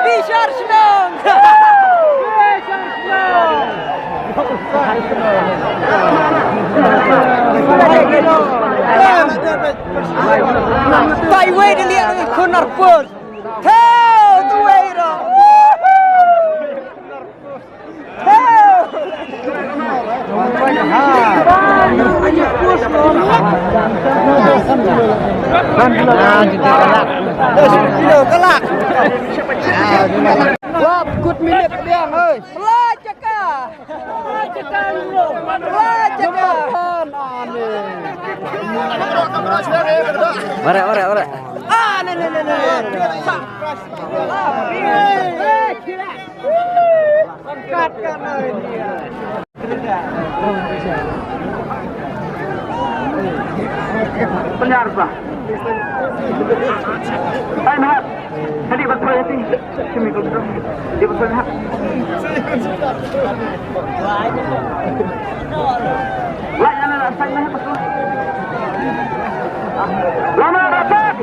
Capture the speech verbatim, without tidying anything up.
Bishar Shnong! Bishar Shnong! Taiwei de liang kunar pun. Heo, tuwei ro. Heo. Kilo kalak. Wap, kut minit dia, hei. Pelajar ka. Pelajar ka. Ore, ore, ore. Ah, ne, ne, ne, ne. Sa. Angkat ka na dia. Pynïar ba. Ai, Mahat. Tadi bat poi hati. Simi ko tu. Di bat poi Mahat. Lai ana na sai Mahat. Lama dapat.